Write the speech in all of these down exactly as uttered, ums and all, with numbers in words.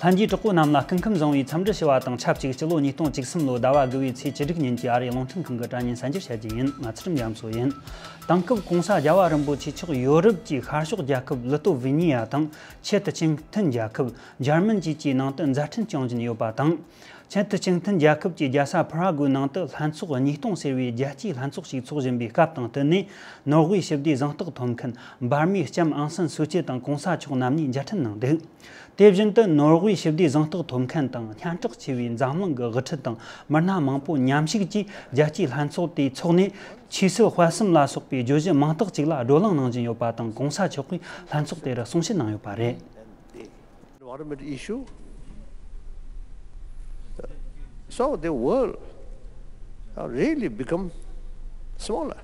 ལྷན་རྒྱས་གྲོགས་པོ་རྣམས་ལ་སྐུ་ཁམས་བཟང་བའི་འཚམས་འདྲི་ཞུ་བ་དང་ཆབས་ཅིག་སྤྱི་ལོ་ཉིས་སྟོང་བཅུ་གསུམ་ལོའི་ཟླ་བ་དགུ་བའི་ཚེས་བཅུ་དྲུག་ཉིན་གྱི་ཨ་རིའི་རླུང་འཕྲིན་ཁང་གི་དྲ་བརྙན་གསར་འགྱུར་བཤད་རྒྱུ་ཡིན། ང་ཚུལ་ཁྲིམས་རྒྱ་མཚོ་ཡིན། དེང་སྐབས་༸གོང་ས་རྒྱལ་བ་རིན་པོ་ཆེ་མཆོག་ཡོ་རོབ་ཀྱི་ཤར་ཕྱོགས་རྒྱལ་ཁབ་ལི་ཏོ་ཝི་ནི་ཡ་དང་ཆེད་དུ་སྤྱི་མཐུན་རྒྱལ་ཁབ་འཇར་མན་བཅས་ཀྱི་ནང་དུ་མཛའ་འཕྲིན་སྐྱོང་བཞིན་ཡོད་པ་དང་། ཆེད་དུ་སྤྱི་མཐུན་རྒྱལ་ཁབ་ཀྱི་རྒྱལ་ས་ཕ་ར་གུའི་ནང་དུ་ལྷན་ཚོགས་ཉིས་སྟོང་ཟེར་བའི་རྒྱལ་སྤྱིའི་ལྷན་ཚོགས་ཤིག་འཚོགས་བཞིན་པའི་སྐབས་དང་བསྟུན་ནས། ནོར་ཝེའི་ཞི་བདེའི་གཟེངས་རྟགས་ཐོབ་མཁན་འབར་མའི་ལྕམ་ཨང་སན་སུའུ་ཅི་དང་༸གོང་ས་མཆོག་རྣམ་གཉིས་མཇལ་འཕྲད་གནང་འདུག་དེ་བཞིན་དུ་ནོར་ཝེའི་ཞི་བདེའི་གཟེངས་རྟགས་ཐོབ་མཁན་དང་སྙན་གྲགས་ཆེ་བའི་འཛམ་གླིང་གི་དབུ་ཁྲིད་དང་མི་སྣ་མང་པོ་མཉམ་ཞུགས་ཀྱིས་རྒྱལ་སྤྱིའི་ལྷན་ཚོགས་དེ་འཚོགས་ནས། ཆོས་སྲིད་དཔལ་གསུམ་ལ་སོགས་པའི་བརྗོད་གཞི་མང་དག་ཅིག་ལ་བགྲོ་གླེང་གནང་བཞིན་ཡོད་པ་དང་༸གོང་ས་མཆོག་གིས་ལྷན་ཚོགས་དེར་གསུང་བཤད་གནང་ཡོད་པ་རེད། Environment issue. So the world now really become smaller,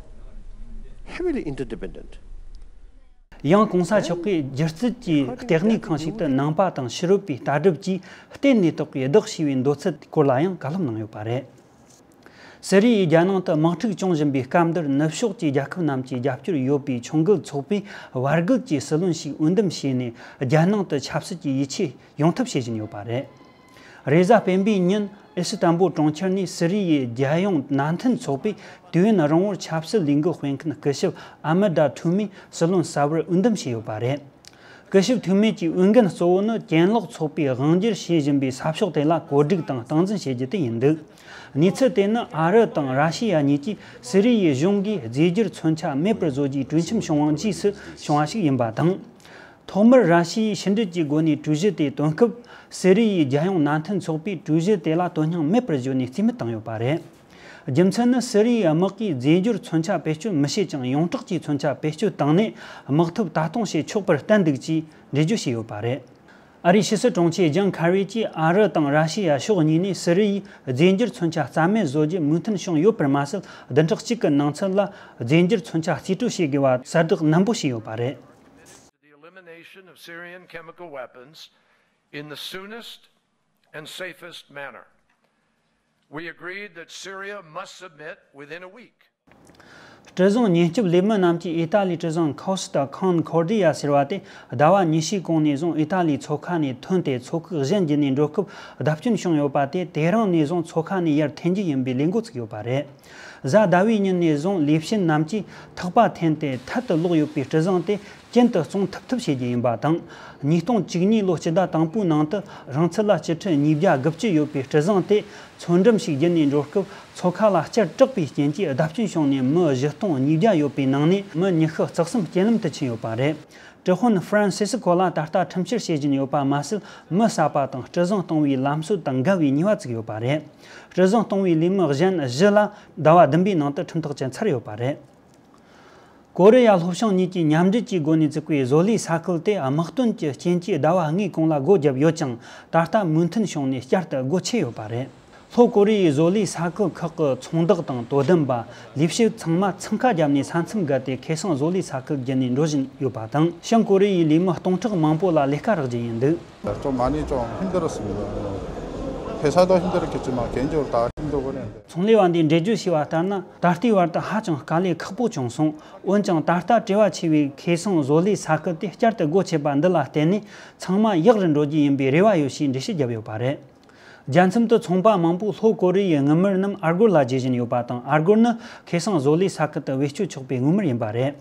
heavily interdependent. ཡང་༸གོང་ས་མཆོག་གིས་སྒྱུ་རྩལ་གྱི་ལྟེ་གནས་ཁང་ཞིག་ཏུ་ནང་པ་དང་ཕྱི་རོལ་པའི་ལྟ་གྲུབ་ཀྱིས་གཏན་ནས་དོགས་པའི་བདག་ཞེས་པའི་འདོད་ཚུལ་སྐོར་ལ་ཡང་བཀའ་སློབ་གནང་ཡོད་པ་རེད། སི་རི་ཡའི་རྒྱལ་ནང་དུ་དམག་འཁྲུག་བྱུང་བཞིན་པའི་སྐབས་འདིར་ནུབ་ཕྱོགས་ཀྱི་རྒྱལ་ཁབ་རྣམས་ཀྱིས་རྒྱབ་སྐྱོར་ཡོད་པའི་ཕྱོགས་འགལ་ཚོགས་པས་བར་བརྒལ་གྱི་སྲིད་བློན་ཞིག་འོས་འདེམས་བྱས་ནས་རྒྱལ་ནང་དུ་ཆབ་སྲིད་ཀྱི་ཡིད་ཆེས་ཡོང་ཐབས་བྱེད་བཞིན་ཡོད་པ་རེད། རེས་གཟའ་སྤེན་པའི་ཉིན་ཨི་སི་ཏན་བུལ་གྲོང་ཁྱེར་ནས་སི་རི་ཡའི་རྒྱལ་ཡོངས་མནའ་མཐུན་ཚོགས་པས་དུས་ཡུན་རིང་བོར་ཆབ་སྲིད་ལས་འགུལ་སྤེལ་མཁན་སྐུ་ཞབས་ཨ་མི་ཏཱ་ཐུ་མི་སྲིད་བློན་གསར་པར་འོས་འདེམས་བྱས་ཡོད་པ་རེད། སྐུ་ཞབས་ཐུ་མི་གྱི་འོས་འགན་གཙོ་བོ་ནི་གྱེན་ལོག་ཚོགས་པས་དབང་སྒྱུར་བྱེད་བཞིན་པའི་ས་ཕྱོགས་དེ་ལ་བཀོད་སྒྲིག་དང་སྟངས་འཛིན་བྱེད་རྒྱུ་དེ་ཡིན་འདུག་གནས་ཚུལ་དེ་ནི་ཨ་རི་དང་ར་ཤི་ཡ་གཉིས་ཀྱིས་སི་རི་ཡའི་གཞུང་གིས་རྫས་འགྱུར་མཚོན་ཆ་མེད་པར་བཟོ་རྒྱུའི་གྲོས་འཆམ་བྱུང་བ་རྗེས་སུ་བྱུང་བ་ཞིག་ཡིན་པ་དང་། ཐོག་མར་ར་ཤི་ཡའི་ཕྱི་འབྲེལ་གྱི་སྒོ་ནས་གྲོས་གཞི་དེ་བཏོན་སྐབས། སི་རི་ཡའི་རྒྱལ་ཡོངས་མནའ་མཐུན་ཚོགས་པས་གྲོས་གཞི་དེ་ལ་དོན་སྙིང་མེད་པར་བརྗོད་ནས་རྩིས་མེད་བཏང་ཡོད་པ་རེད། རྒྱུ་མཚན་ནི་སི་རི་ཡའི་དམག་གིས་རྫས་འགྱུར་མཚོན་ཆ་བེད་སྤྱོད་མི་བྱེད་ཅིང་ཡོངས་གྲགས་ཀྱི་མཚོན་ཆ་བེད་སྤྱོད་བཏང་ནས་དམག་འཐབ་ལྟ་སྟངས་བྱེད་ཆོག་པར་བསྟན་འདུག་ཅེས་འགྲེལ་བརྗོད་བྱས་ཡོད་པ་རེད། ཨ་རིའི་ཕྱི་སྲིད་དྲུང་ཆེ་ཇོན་ཁ་རི་གྱིས་ཨ་རི་དང་ར་ཤི་ཡ་ཕྱོགས་གཉིས་ནས་སི་རི་ཡའི་རྫས་འགྱུར་མཚོན་ཆ་རྩ་མེད་བཟོ་རྒྱུ་མོས་མཐུན་བྱུང་ཡོད་པར་མ་ཟད། བདུན་ཕྲག་གཅིག་གི་ནང་ཚུད་ལ་རྫས་འགྱུར་མཚོན་ཆ་རྩིས་སྤྲོད་བྱེད་དགོས་པ་གསལ་བསྒྲགས་ནན་པོ་བྱས་ཡོད་པ་རེད། The elimination of Syrian chemical weapons in the soonest and safest manner. We agreed that Syria must submit within a week. སྲིད་བཟང་ཉེན་སྐྱོབ་ལས་མི་རྣམས་ཀྱིས་ཨི་ཏཱ་ལིའི་སྲིད་བཟང་ཁོ་སི་ཏ་ཁོན་ཁོར་ཌི་ཡ་ཟེར་བ་དེ་ཟླ་བ་ཉི་ཤུའི་གོང་ནས་བཟུང་ཨི་ཏཱ་ལིའི་མཚོ་ཁ་ནས་ཐོན་ཏེ་མཚོ་ཁུག་གཞན་བརྒྱུད་ནས་འགྲོ་སྐབས་བརྡབ་སྐྱོན་བྱུང་ཡོད་པ་དེ་དེ་རིང་ནས་བཟུང་མཚོ་ཁ་ནས་ཡར་འཐེན་རྒྱུ་ཡིན་པའི་ལས་འགོ་བཙུགས་ཡོད་པ་རེད། གཟའ་ཟླ་བའི་ཉིན་ནས་བཟུང་ལས་བྱེད་རྣམས་ཀྱིས་ཐག་པ་འཐེན་ཏེ་ཐད་དུ་ལོག་ཡོད་པའི་སྲིད་བཟང་དེ་ཀུན་ཏུ་བཙོང་ཐུབ་ཐབས་བྱེད་རྒྱུ་ཡིན་པ་དང་། ཉིས་སྟོང་བཅུ་གཉིས་ལོའི་སྤྱི་ཟླ་དང་པོའི་ནང་དུ་རིང་ཚད་ལ་སྤྱི་ཁྲི་ཉིས་བརྒྱ་དགུ་བཅུ་ཡོད་པའི་སྲིད་བཟང་དེ་མཚོ་འགྲམ་ཞིག་བརྒྱུད་ནས་འགྲོ་སྐབས་མཚོ་ཁ་ལ་བསྐྱར་དྲག་པའི་རྐྱེན་གྱིས་བརྡབ་སྐྱོན་བྱུང་ནས་མི་བཞི་སྟོང་ཉིས་བརྒྱ་ཡོད་པའི་ནང་ནས་མི་ཉི་ཤུ་རྩ་གསུམ་རྐྱེན་ལམ་དུ་ཕྱིན་ཡོད་པ་རེད། སྲིད་དཔོན་ཧྥ་རན་སི་སི་ཁོ་ལ་ད་ལྟ་ཁྲིམས་བཤེར་བྱེད་བཞིན་ཡོད་པ་མ་ཟད། མི་བསད་པ་དང་སྲིད་བཟང་གཏོང་བའི་ལམ་སྲོལ་དང་འགལ་བའི་ཉེས་པ་བཙུགས་ཡོད་པ་རེད། སྲིད་བཟང་གཏོང་བའི་ལས་མི་གཞན་བཞི་ལ་ཟླ་བ་བདུན་པའི་ནང་དུ་ཁྲིམས་ཐག་བཅད་ཚར་ཡོད་པ་རེད། ཀོ་རི་ཡ་ལྷོ་བྱང་གཉིས་ཀྱིས་མཉམ་འབྲེལ་གྱི་སྒོ་ནས་བཙུགས་པའི་བཟོ་ལས་ས་ཁུལ་དེ་དམག་དོན་གྱི་རྐྱེན་གྱིས་ཟླ་བ་ལྔའི་གོང་ལ་སྒོ་བརྒྱབ་ཡོད་ཀྱང་། ད་ལྟ་མོས་མཐུན་བྱུང་ནས་བསྐྱར་དུ་སྒོ་ཕྱེ་ཡོད་པ་རེད། ལྷོ་ཀོ་རི་ཡའི་བཟོ་ལས་ས་ཁུལ་ཁག་གི་ཚོང་བདག་དང་དོ་དམ་པ། ལས་བྱེད་ཚང་མ་འཚང་ཁ་བརྒྱབ་ནས་ས་མཚམས་བརྒལ་ཏེ་ཁེ་སང་བཟོ་ལས་ས་ཁུལ་བརྒྱུད་ནས་འགྲོ་བཞིན་ཡོད་པ་དང་། བྱང་ཀོ་རི་ཡའི་ལས་མི་སྟོང་ཕྲག་མང་པོ་ལ་ལས་ཀ་རག་རྒྱུ་ཡིན་འདུག་ཚོང་ལས་པ་འདིས་འགྲེལ་བརྗོད་བྱས་པ་ལྟར་ན། ད་ལྟའི་བར་དུ་ཧ་ཅང་དཀའ་ལས་ཁག་པོ་བྱུང་སོང་། འོན་ཀྱང་ད་ལྟ་བྲེལ་བ་ཆེ་བའི་ཁེ་སང་བཟོ་ལས་ས་ཁུལ་དེ་བསྐྱར་དུ་སྒོ་ཕྱེས་པ་འདི་ལ་བརྟེན་ནས་ཚང་མ་ཡག་རུ་འགྲོ་རྒྱུ་ཡིན་པའི་རེ་བ་ཡོད་ཞེས་འགྲེལ་བཤད་བརྒྱབ་ཡོད་པ་རེད། རྒྱལ་མཚམས་དུ་ཚོང་པ་མང་པོས་ལྷོ་ཀོ་རི་ཡའི་མངོན་མར་རྣམས་ཨར་སྒོར་ལ་བརྗེ་བཞིན་ཡོད་པ་དང་། ཨར་སྒོར་ནི་ཁེ་སང་བཟོ་ལས་ས་ཁུལ་དུ་བེད་སྤྱོད་ཆོག་པའི་མངོན་མར་ཡིན་པ་རེད།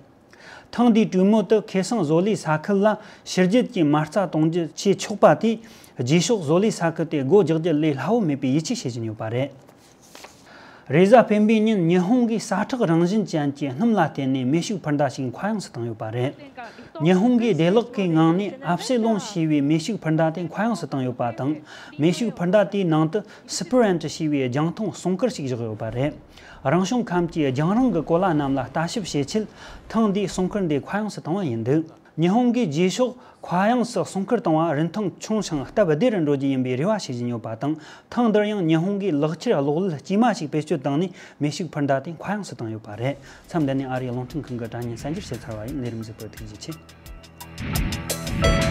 ཐེངས་འདིའི་གྲོས་མོལ་དུ་ཁེ་སང་བཟོ་ལས་ས་ཁུལ་ལ་ཕྱི་རྒྱལ་གྱི་མ་རྩ་གཏོང་རྒྱུ་བྱེད་ཆོག་པ་དེས་རྗེས་ཕྱོགས་བཟོ་ལས་ས་ཁུལ་དེ་སྒོ་རྒྱག་རྒྱུ་ལས་སླ་བོ་མེད་པའི་ཡིད་ཆེས་བྱེད་བཞིན་ཡོད་པ་རེད། རེས་གཟའ་སྤེན་པའི་ཉིན་ཉི་ཧོང་གིས་ས་ཁྲག་རང་བཞིན་ཅན་གྱི་སྣུམ་ལ་བརྟེན་ནས་མེ་ཤུགས་འཕུར་མདའ་ཞིག་མཁའ་དབྱིངས་སུ་བཏང་ཡོད་པ་རེད། ཉི་ཧོང་གིས་བདེ་བླག་གི་ངང་ནས་ཨབ་སེ་ལོང་ཞེས་པའི་མེ་ཤུགས་འཕུར་མདའ་དེ་མཁའ་དབྱིངས་སུ་བཏང་ཡོད་པ་དང་། མེ་ཤུགས་འཕུར་མདའ་དེའི་ནང་དུ་སི་པུ་རན་ཊི་ཞེས་པའི་རྒྱང་མཐོང་སྲུང་སྐར་ཞིག་བཞག་ཡོད་པ་རེད། རང་བྱུང་ཁམས་ཀྱི་རྒྱང་རིང་གི་གོ་ལ་རྣམས་ལ་ལྟ་ཞིབ་བྱེད་ཆེད། ཐེངས་འདིའི་སྲུང་སྐར་འདི་མཁའ་དབྱིངས་སུ་བཏང་བ་ཡིན་འདུག་ཉི་ཧོང་གིས་རྗེས་ཕྱོགས་མཁའ་དབྱིངས་སུ་སྲུང་སྐར་བཏང་བ་རིན་ཐང་ཆུང་ཞིང་སྟབས་བདེ་རུ་འགྲོ་རྒྱུ་ཡིན་པའི་རེ་བ་བྱེད་བཞིན་ཡོད་པ་དང་། ཐེངས་འདིར་ཡང་ཉི་ཧོང་གིས་ལག་ཁྱེར་གློག་ཀླད་དཀྱུས་མ་ཞིག་བེད་སྤྱོད་བཏང་ནས་མེ་ཤུགས་འཕུར་མདའ་དེ་མཁའ་དབྱིངས་སུ་བཏང་ཡོད་པ་རེད། མཚམས་འདི་ནས་ཨ་རིའི་རླུང་འཕྲིན་ཁང་གི་དྲ་བརྙན་གསར་འགྱུར་བཤད་ཚར་བ་ཡིན། ལས་རིམ་གཟིགས་པར་ཐུགས་རྗེ་ཆེ།